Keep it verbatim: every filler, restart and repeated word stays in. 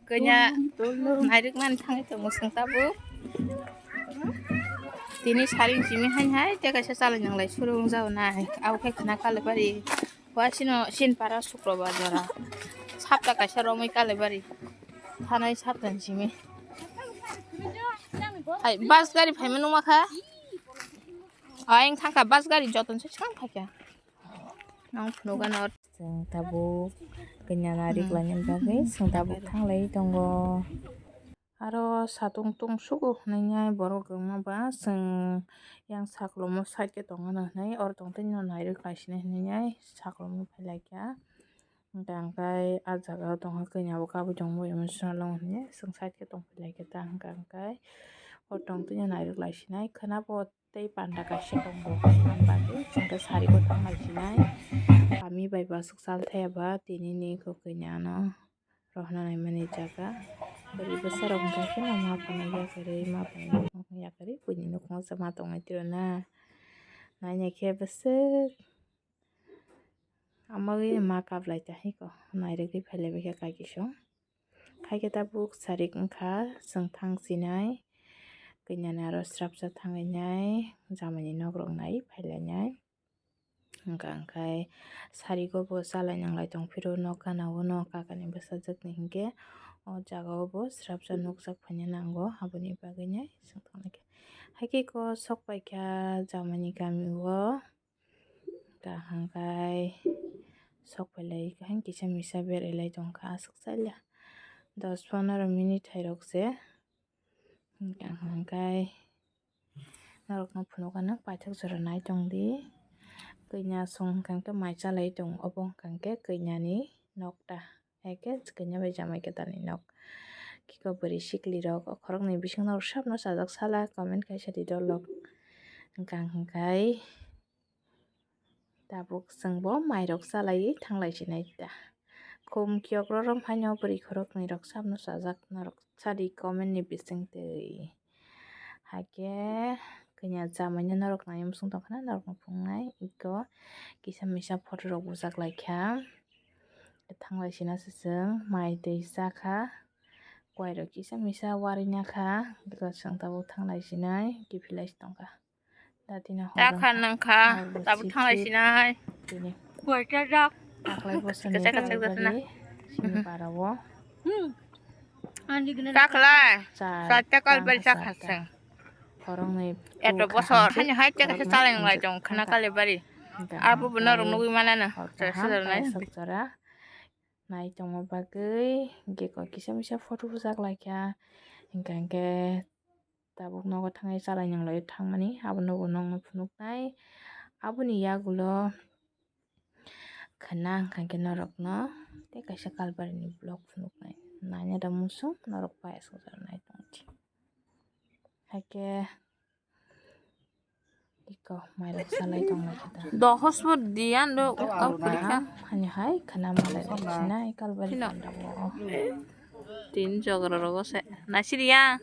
Kanya nairwkmani thangwi tongo chwng tabuk. Tini saring simi hai hai tei kaisa chalai nanglai suru wng jao nai. Abo khe khna Kalibari. Wasino Sinpara Sukrobar jora. Sapta kaisa romwi Kalibari. Thanai sapta ni simi. Hai bus gari phaima nungma kha. Ayang thangkha bus gari joton se chwng phaikha. Nang phunukgano. Chwng tabuk kanya nari Hmm. khlaina bagwi chwng tabuk thanglai tongo. Aro satung tung sugo hwnwi borok kwbangma ba chwng yang saklomo side khe tongmano hwnwi oro tongtwino nairwk khlai sini hwnwi saklomo phailaikha. Hwnkhe ang khe ah jagao tongkha kanya bo kabui tongbo emotional hwnwi chwng side khe tongphailaikha ta hwnkhe ang khe oro tongtwino nairwk khlai sinai khwna bo. Tei panda kaisa tongo, aboni bagwi chwng khe sari bo thanglai sinai. Kami bai bwswk chal thaya ba tini ni kokoi ni ano rohorna naimani jaga. Bwrwi bwsa rok hwnkha khe ma phano yakarwi, ma phano yakarwi buini nukhungo se ma tongwi tiro na. Naina khe bwswk amagwi ma kaplai ta hiko nairwgwi phailaibaikha kaikisong. Haikhe tabuk sarik wngkha chwng thang sinai, kanya ni aro srapsa thangwi nai, jamani nok rok nai phailainai. Hwnkha hwnkhe sarigo bo chalai nanglai tongphiro nok gana o, nok kaka ni bwsajwk ni hinkhe o jaga o bo srapsa nukjak phaina nango, aboni bagwi nai chwng thanglaikha. Haikhe eko sok paikha jamani kami o. Kaham kai sok phailai kaham kisa misa berai lai tongkha aswk salya dos pondro minute hai rok se. Kaham kai norok no phunuk ano paithak jora nai tong di. Kanya song hwnkha khe mai chalai tongo, obo hwnkha khe kanya ni nok ta. Hai khe kanya bai jamai kwtal ni nok. Kiko bwrwi sikli rok o khoroknwi bisingo norok sabno chajak sala comment kaisa di dolok. Hwnkha hwnkhe tabuk chwngbo mairok chalaiwi thanglai sinai ta. Khum kiyok rorom haino bwrwi khoroknwi rok sabno chajak norok sadi comment ni bisingtwi. Haikhe kanya jamaino norok nai muchung tongkhana norokno phunuknai iko kisa misa photo rok bujak laikha. Thanglai sina se chwng mai twi chakha, kuairok kisa misa warina kha, bwswk chwng tabuk thanglai sinai kiphilai se tongkha. Datina Chakha horo nangkha, horo tabuk thanglai chip sinai. Tini Kuaita jak. Taklai bosoni Kachak kachak kalbari jatna. Sini parao. Hmm. Kakhlai. Char Char chakal bari tangkha chakha char. Chwng. Khoroknwi Eto bosor hani hai teka se chalai nanglai tong khana kale bari. Abo bo norok nugwi manana. Chwng sujak nai. Sok jora nai tongma bagwi hwnkhe kok kisa misa photo bujak laikha. Hwnkhe hwnkhe tabuk nogo thangwi chalai nanglai thangmani abo nogo nokno phunuknai. Aboni yagulo khwna hwnkha khe norokno tei kaisa kalbari ni vlog phunuknai. Naina da muchung norok pai aswk jora nai tongdi. Haikhe iko mairok salai tong lai khe ta. Dohos bo diyan do ukau purikha. Hani hai khwna malai lai sinai kalbari Sino. Panda bo. Tin jogra rogo se. Nasiriya.